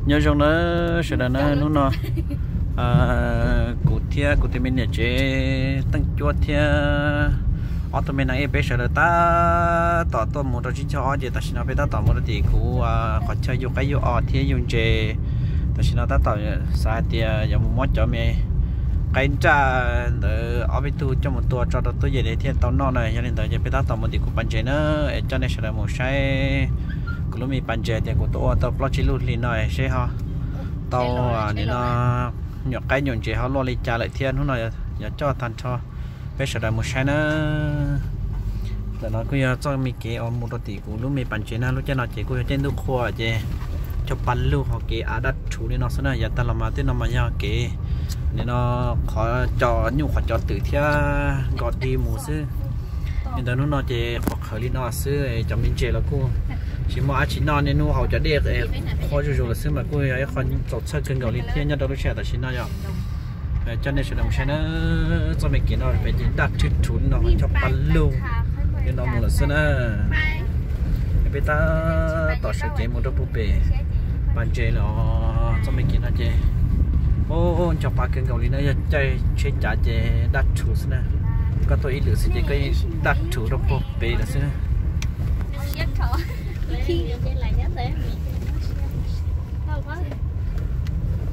Nyob zoo nawb sawv daws na, hnub no kuv thiab kuv tus me niam tsev Teej Cuab thiab ob tug me nab ej peb sawv daws tab tom tuaj mus rau tsib caug ob ces tam sim no peb tab tom mus rau tim kuv qhov chaw yug qaib yug os thiab yug ntses. Tam sim no tab tom xav hais tias yuav mus muab cov me qaib nraj ntawd ob peb tug coj mus tua tso rau tub yem thiaj tau noj na. Yog li ntawd ces peb tab tom mus tim kuv pas ntses na, es coj nej sawv daws mus saib kuv lub me pas ntses tias kuv tuaj ua tau plaub tsib lub hli no seb ho tau nim no nyuam qaib nyuam ntses ho luaj li cas lawm thiab hnub no yuav coj tag nrho peb sawv daws mus saib na. Ntawm no kuj yog txoj me kev uas mus rau tim kuv lub me pas ntses na. Lub caij no ces kuj yog caij ntuj qhua ces cov pa lug ho kev av daj rhuv li no xwb na. Yav tag los mas tej no mas yog kev nim no qhov cov nyuj qhov cov twm thiab nkos dig mus xwb. Li ntawd hnub no ces qhuav qhawv li no xwb, cov me ntses los kuj tsis muaj dab tsi noj, niaj hnub haus cov dej qhuav zuj zus lawm xwb mas kuj yog ib qho txaus txhawj kawg nkaus li thiab nyob rau lub sij hawm tam sim no yom. Coj nej sawv daws mus saib na, txoj me kev no pem ces daj rhuv rhuv li no, cov pa lug li no mus lawm xwb na. Peb tab tom sawv kev mus rau puag pem pas ntses los txoj me kev no ces cov pa kawg nkaus li na, yog caij tsheb cav ces daj rhuv xwb na. Koj tuaj ib lwm xwb ces koj yeej daj rhuv rau puag pem lawm xwb na.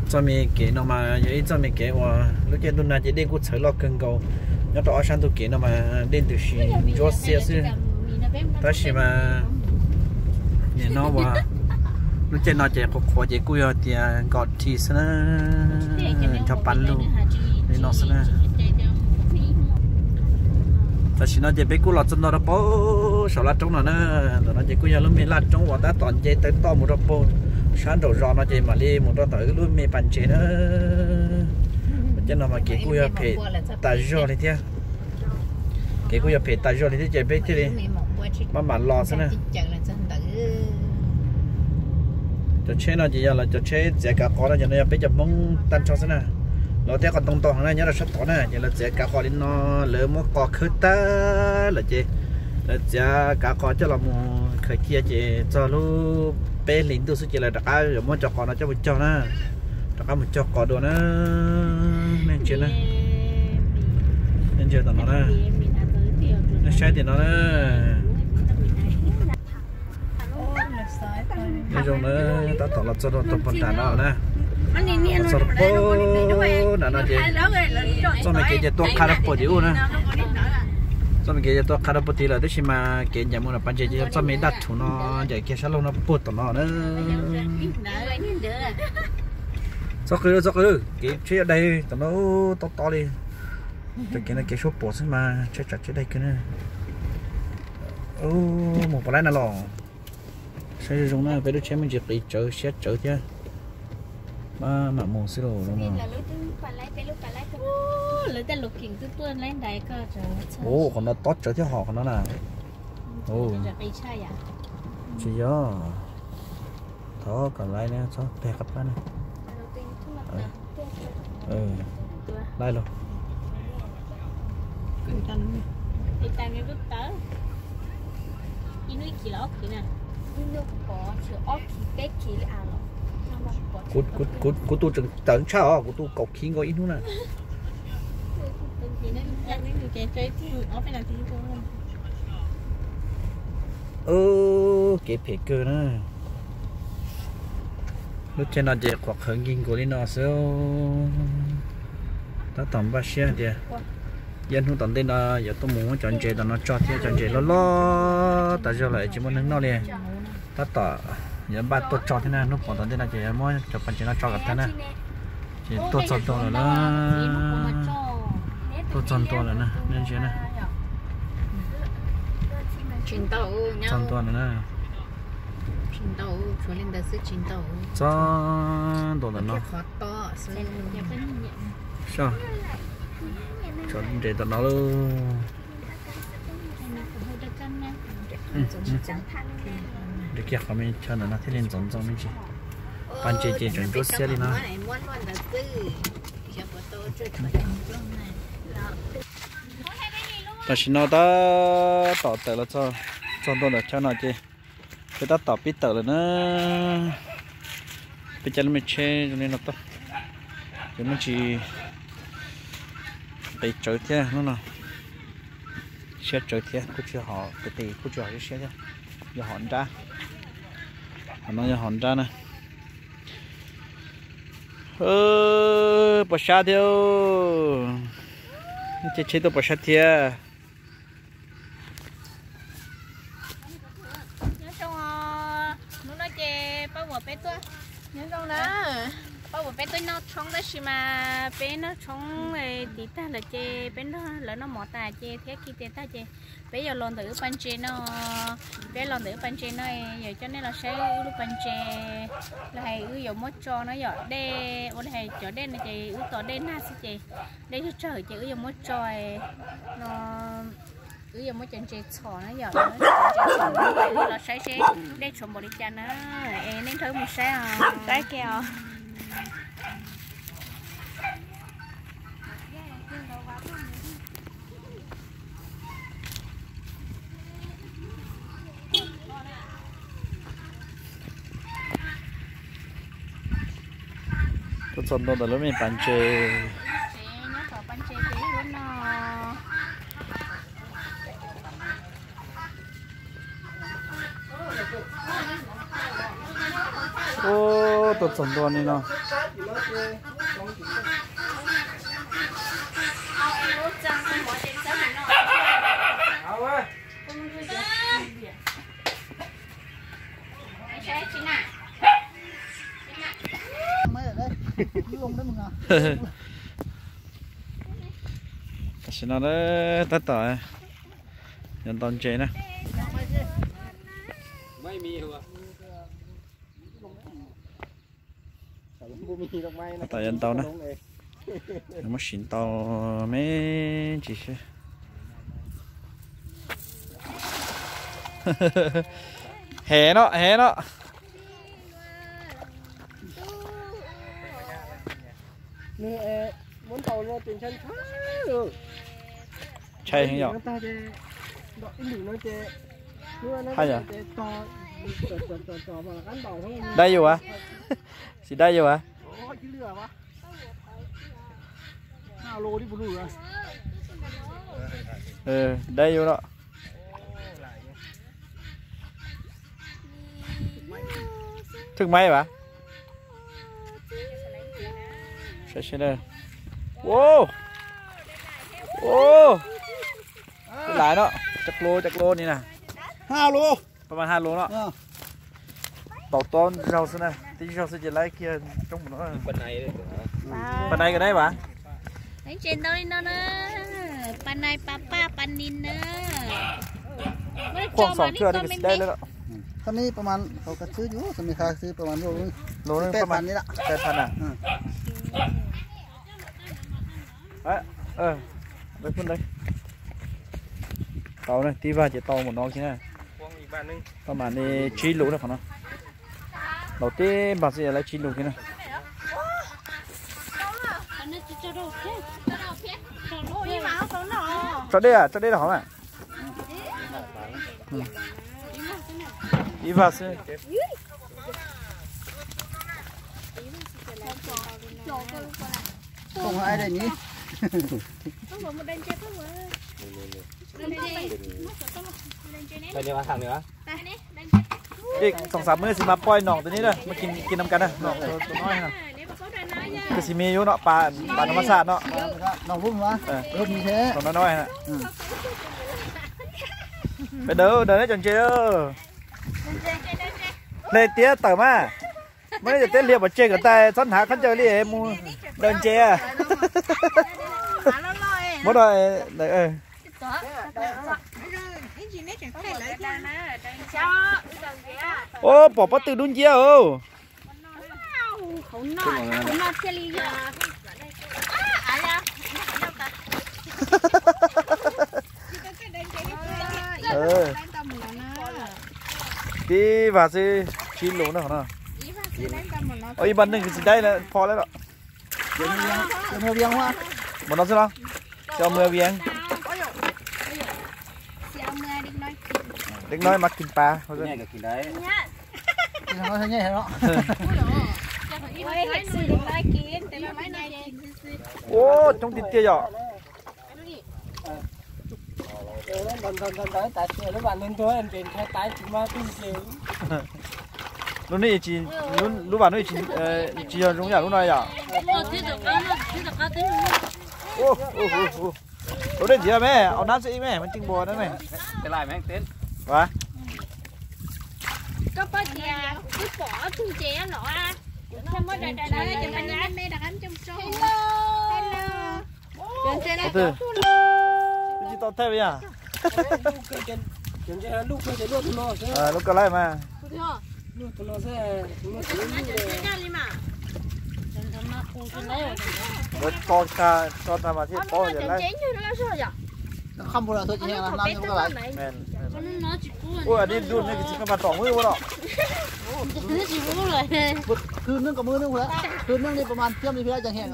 Txoj me kev no mas yog ib txoj me kev uas lub caij ntuj nag ces dej kuj txhawv loj kawg nkaus. Nyob rau ob sab ntug kev no mas dej ntws si ntsuab xiab xwb. Tab sis mas nim no uas lub caij no ces qhuav qhuav ces kuj yog tias nkos dig xwb na, cov pa lug li no xwb na. Tam sim no ces peb kuj los txog ntua rau puag saum laj roob no na. Ntawm no ces kuj yog lub me laj roob uas tab tom nce taw toj mus rau puag sab nraum zos no ces mam li mus rau ntawm lub me pas ntses na. Lub caij no mas kev kuj yog phem tas zog li thiab. Kev kuj yog phem tas zog li thiab ces peb thiaj li maj mam los xwb na. Cov tsheb no ces yog lawv cov tsheb txiav kav qos no, cov no yog peb cov Hmoob tag nrho xwb na. Lawv thiab qos ntoo ntau heev na, nyob rau sab tod na ces lawv txiav kav qos li no, lawv muab qos khawb tag lawm ces lawv txiav kav qos coj los mus khaws cia ces txog lub peb hlis ntuj xwb ces lawv rov qab yuav muab cov qos no coj mus cog na, rov qab mus cog qos dua na. Nej ntsia na, nej ntsia tom no na, nej saib tim no na. Nyob zoo na, tab tom los txog rau puag nram no na. Los txog rau puag nram no ces txoj me kev ces tuaj qha rau puag tim ub na. Txoj me kev ces tuaj qha rau puag tid lawm tab sis mas kev ncaim mus nram pas ntses ces yog txoj me daj rhuv no ncaim kiag sab laug no puag tom no na. Txhob qw, txhob qw, kev tsheb yuav daig tom no tob tob li. Cov kev no kev suab puam xwb mas tsheb tsam tsheb daig kawg na. Mus puas laib na los? Saib zoo zoo na, peb lub tsheb me ntsis qis tsawv siab tsawv thiab. Maj mam mus xwb los. Ua qhov no tob tsawv thiab hos qhov no na. Tsis yog. Thov kom laib na, txhob peg qab plab na. Laib los. Kuv tus tseem tawv tshaj os, kuv tus kaum khiv nkaus ib hnub na. Kev phem kawg na. Lub caij no ces qhuav qhawv nkig nkaus li no xwb. Tab tom npaj siab tias ib hnub tom ntej no yuav tuaj mus muab cov ntses tom no tso thiab, cov ntses loj loj tas zog lawm tsis muaj neeg noj li. Tab tom yuav npaj tuaj tso thiab na, hnub poob tom ntej no ces yuav muab cov pas ntses no tso kom tag na. Ces tuaj txog ntua lawm na. Tuaj txog ntua lawm na, nej ntsia na. Txog ntua lawm na. Txog ntua ntawm no. Tso ntses tom no lauj. Nres kiag qhov me chaw ntawm no thiaj li ntxoov ntxoo me ntsis. Pas ntses ces tseem ntsuab xiab li no. Tam sim no tab tom tawm los txog ntua ntawm chaw no ces peb tab tom pib tawm lawm na. Peb cab lub me tsheb zoo li no tuaj, ces muaj ntsis qis tsawv thiab hnub no, siab tsawv thiab, kuj tsis hom qis qis, kuj tsis hom siab siab thiab. Yog hom nrab, hom no yog hom nrab na. Pos sab thiab, caij tsheb tuaj pos sab thiab. Nyob zoo, hnub no ces Paj Vuam peb tuaj, nyob zoo na, Paj Vuam peb tuaj noj tshoob tab sis mas peb noj tshoob tiv tag lawm ces peb nrog lawv noj mov tas ces thiab khi tes tag ces peb yuav los ntawm wb pas ntses no. Peb los ntawm wb pas ntses no, yuav coj nej los saib wb lub pas ntses, los hais wb yuav muab tso no yom, dej ua li hais cov dej no ces wb tos dej nag xwb ces dej tsawg tsawg ces wb yuav muab tso no, wb yuav muab cov ntses txhom na yom, wb los saib seb dej tshuav npaum li cas na. Es nej nrog wb mus saib os, saib kiag os. Tuaj txog ntua ntawm lub me pas ntses. Nyob tom pas ntses ces lub no. Ub, tuaj txog ntua li no. Tam sim no tab tom yuav ntaus ntses na. Tab tom yuav ntaus na. Muab sim ntaus me ntsis seb. Heev no, heev no. Ntshai heev yom. Haj yam. Dai yus as? Tsis dai yus as? Dai yus no. Thwj maib vas. Ua, ua, lais no, cov klo cov klo ni na. Pab mas haj lus no. Tau tob zaug xwb na, tib zaug xwb ces laib kiag roob mus no. Pas nais kom nais vas. Tsev ntau li no na, pas nais pas paj pas nis na. Qhuaj xoom thwj li kas xis dai lawm. Qhov no pas mas tau kas xwb yus, tau me qha xwb pas mas luaj, peb pas ni lawm. Peb pas na. Tau na, tib vaj ces tau mus no kiag na. Tau mam li tsib lus na qhov no. Laus tib npag xwb es laib tsib lus kiag na. Tso dej, tso dej rau hauv na. Ib vaj xwb. Ib xyoo xam mab xis mas poj nom tus ni na, mas kis nam kas na, tus no. Tus xis mis yus no, pas no mas xaj no. Tus no no. Peb daws daws neb cov ntses. Hle tiab tawm mas. Muab neb cov tiab hlias pov tseg kom tas txhob hnav khaub ncaws li mus daws ntses. Muab rau. Ub, pom pob tw dub nciab os. Tib vaj xwb tsib lus na qhov no. Ib vaj neeg tsis dai lawm, pho lawm los. Mus no xwb los. Coj mus viav. Dej no mas kis pas. Ua coob tiag tiag yom. Lub no tsis, lub vas no tsis yog zoo yam lub no yom. Lub dej ntxiv me, au nab xwb ib me, me tij npua na me. Twb tsis tau thaij yog. Lub ko laib mas. Lawv tso tag, tso tag mas thiaj paub tias laib. Ua nej dub nej tsis koj mas tom muab ua no. Khwv neeb kom muab neeb ua, khwv neeb li pas mas tiab li pia cas heev.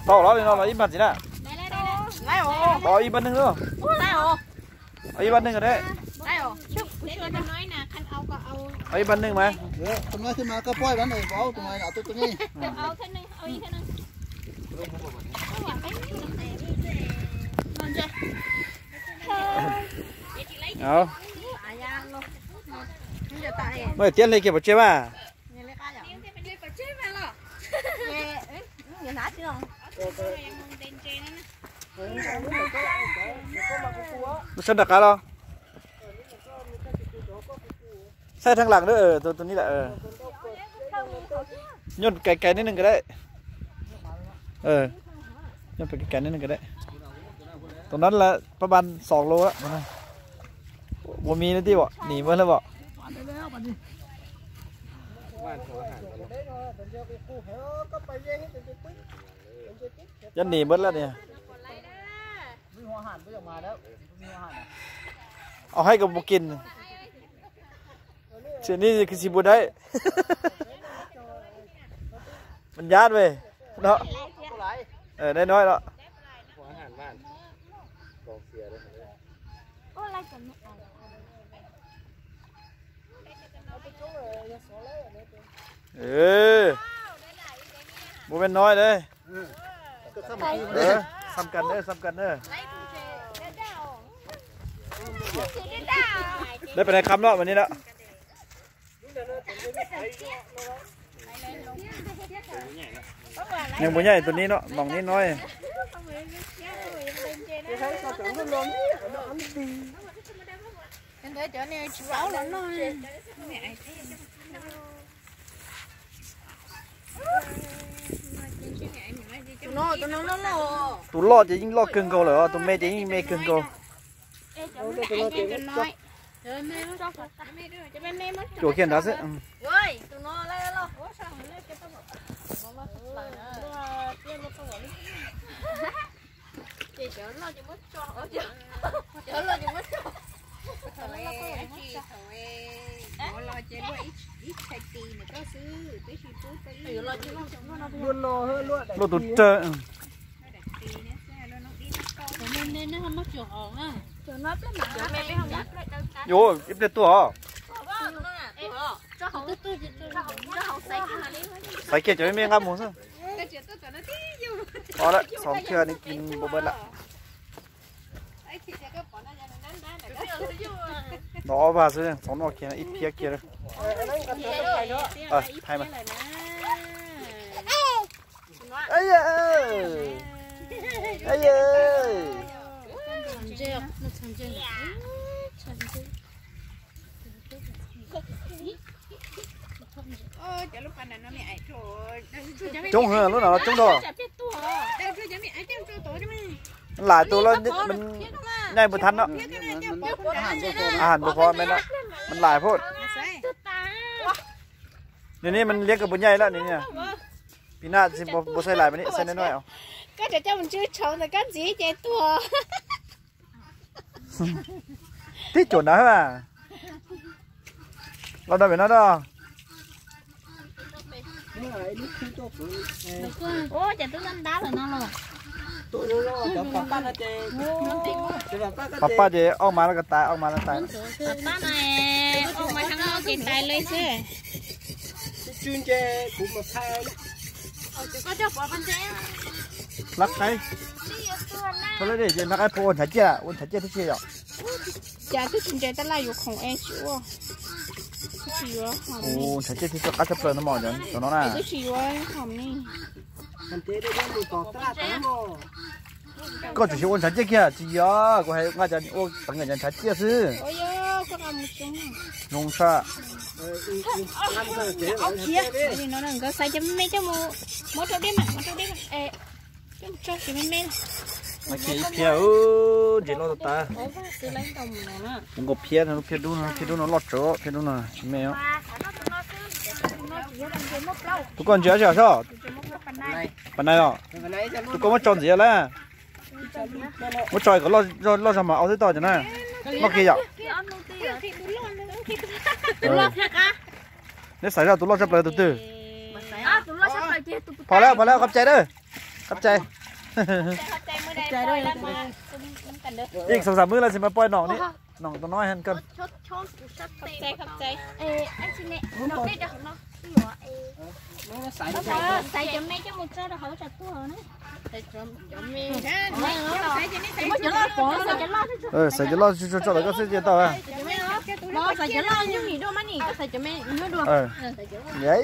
Tau los li no los ib npag ntxiv na. Ib npag neeg na. Ib npag neeg ne. Ib npag neeg mas. Muaj tiab hle kiag pov tseg mas. Lub sab nram qab los. Saib thaj lam na, tus ni lawm. Nyob kais kais niv neeg ka deb. Nyob kais kais niv neeg ka deb. Tus no lawm pab npas xoom lus. Ua mi na tij, nim npawg lawm. Cov nim npawg lawm ni. Au haib kom mus kis. Tsis ni kis tsis npua daib. Mas nyab ve. No. Dab no no. Npua me no de. Xam kas, xam kas. Dab pem nai kham no mas ni no. Nws npua nyaij tus ni no, noos ni no. Tus loj ces yeej loj kawg nkaus lawm, tus me ces yeej me kawg nkaus. Cuam kiag nrad xwb. Luaj tus rawg. Yuav ib pliag tuaj os. Xaiv kiag cov me me nqa mus xwb. Ob lawm, xoom kiag nws kis npua npawg lawm. No ob vag xwb, xoom no kiag ib phiab kiag. Thaij mas. Coob heev, lub no los coob dua. Lais tus los nyaij npua thab no. Has npua phov me no, mas lais phoj. Nws ni mas liab kawg npua nyaij lawm nws ni. Pis naj tsis npau saib lais mas ni saib no. Koj tseem coj mus ntsw tshauv ntawm koj ntxiv ces tuag. Tib cuam nrad. Los dog pem no dog. Ua cas twb ntab ntab lawm no los. Pab pab ces ob mas los ko tas, ob mas los tas. Pab mas ob mas heev los ces tas li xwb. Lab qaib, lab qaib puas ua ntshav ciaj, ua ntshav ciaj tib si yom? Cas twb tsis ntse tab laj yuav khoom es tsis ua. Ua ntshav ciaj thiab qab tshaj plaws no mog, cov no na. Twb tsis yuav khoom ni. Koj tseem xyov ua ntshav ciaj kiag, tsis yog, kuv hais nqa cov ua teev cov ntshav ciaj xwb. Zoo tshaj. Nkawd xaiv cov me me coj mus muab rau deb mam, muab rau deb mam, coj mus tso cov me me. Ib phiab, ntses loj tas. Kuv nkaus phiab, phiab dub no, phiab dub no loj tsawv, phiab dub no tsis me. Tus koj ntses dab tsi sob? Pas nais os. Tus koj muab tso ntxiv lawm. Muab tso kom loj zog mas au xwb tau cov na. Loj kiag yom. Neb xaiv zoj tus loj tshaj plaws tus twg? Phom lawm, phom lawm, qhov cai dawb. Qhov cai. Ib xam xam mwb lawm xij mas poj noom, noom tus no heev kawg. Xaiv cov loj tso lawv koj xwb ces tau.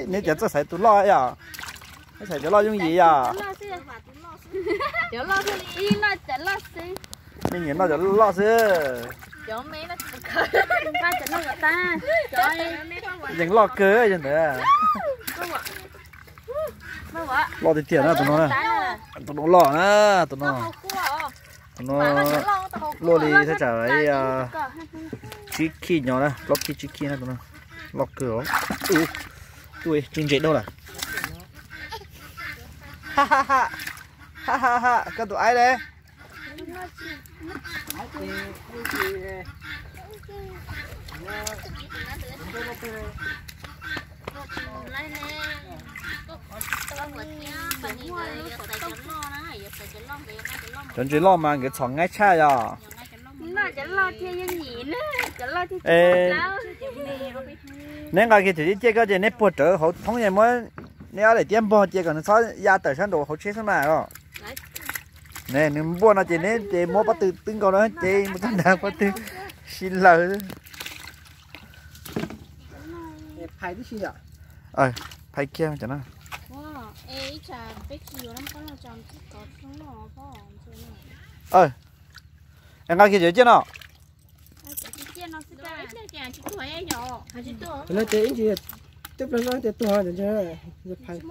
Neb cov txawj xaiv tus loj yom. Neb xaiv cov loj yooj yim yom. Me nyuam noj cov loj xwb. Yeej loj kawg yog ntawd. Loj tiag tiag na tus no. Tus no loj na, tus no. Tus no luaj li thaj tsam tsib khij nyo na, plaub khij tsib khij na tus no. Loj kawg os. Tuaj tsw ntses dua lawm. Ha ha ha, koj tus aib le. Cov ntses loj mas nkawd txhom ngaib tshaj yom. Neb nqa kiag cov ciaj ciaj koj ces neb puag rawv hauv thoob es muab neb ob daim tiab npog cia kom nws txhob ya tawm sab nraud hauv tsheb xwb mas os. Ne nws npuaj no ces neb ces muab pob tw twb nkaus no ces mus txog nrad pob tw sib laws. Phais kiag cov no. Nqa kiag cov ciaj no. Ces ib ntsis twb plaws no ces tuag phais,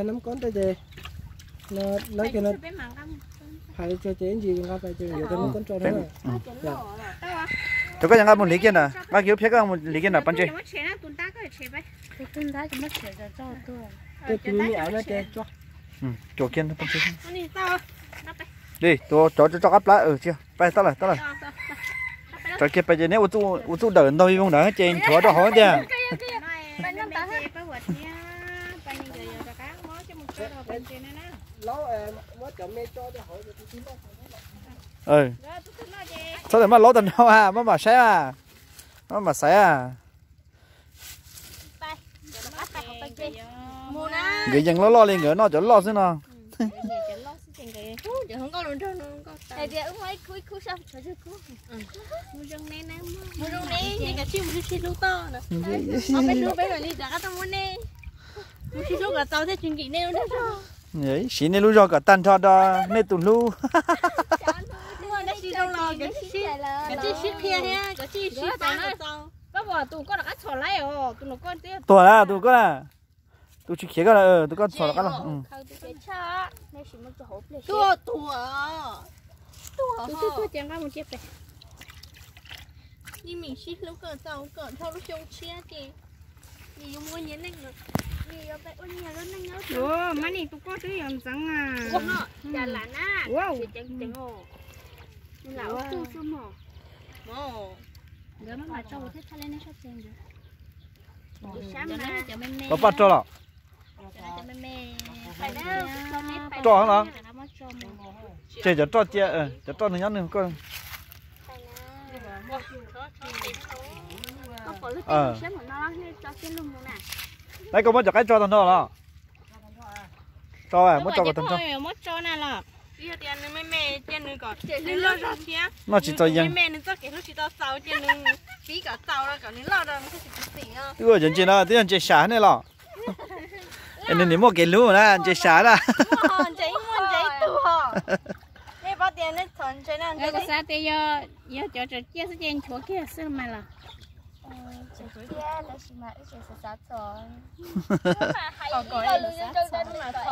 nab kob ntawd ces, nab kiag no phais ces ib ntsis nqa pais ces yuav cov nab kob tso na. Cov koj nqa mus hliv kiag ntawd, nqa kiag lub phiab koj mus hliv kiag ntawd pab ntse. Tej tus me me av no ces tso kiag pab ntse. Li tus cov tso qab plab, pais tau lawm, tau lawm. Tso kiag pais ces neb ua txuj dawm ntog vij voog ntawd ces nchuav rau hauv tiag. Txhob tawm maj laub tag no, maj mam saib, maj mam xaiv. Nkawd yeej loj loj li, nkawd noj cov loj xwb no. Siv nej lub zog kom tag nrho rau nej tus hlub. Tuag na tus koj na. Tus tsis khiav koj na, tus koj txhom rov qab los. Mab nis tus koj twb yuav ntxeev na. Los paj rau los. Roj los? Tseg cov roj cia, cov roj nws nyob nws ko. Laiv, koj muab cov qaib tso tag nrho los? Tso, muab tso kom tag nrho. Noj tsis txaus yees. Twb ua cov ntses no twb yog ntses sam nej los? Es nws nim muaj kev hlub na, ntses sam na. Xav tias yog cov tsaus ciaj xwb ces nchuav kiag xwb mas los.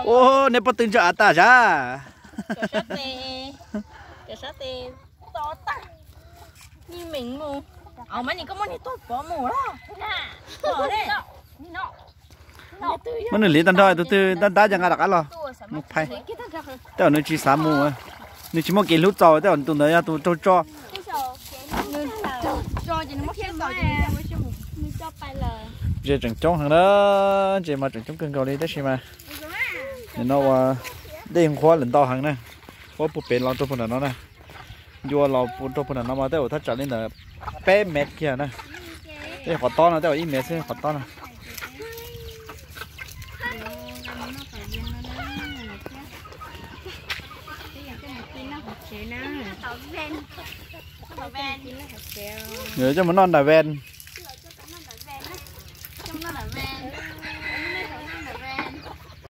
Ua, nej pob tw ntsa av tas sab. Muab nws hliv tag nrho, tus twg ntab ntab ces nqa rov qab los mus phais. Tej zaum nws tsis xav mus, nws tsis muaj kev hlub txaus, tej zaum tus ntawd yog tus raug tso. Ntses tseem coob heev na, ntses mas tseem coob kawg nkaus li tab sis mas nim no ua dej nqhuab lawm ntau heev na. Nqhuab puag pem los rau puag nram no na. Ncua los rau puag nram no mas tej zaum thaj tsam li ntawd peb mev kiag na. Tej qhov tob no tej zaum ib mev xwb qhov tob no. Nws coj mus noj nram ven.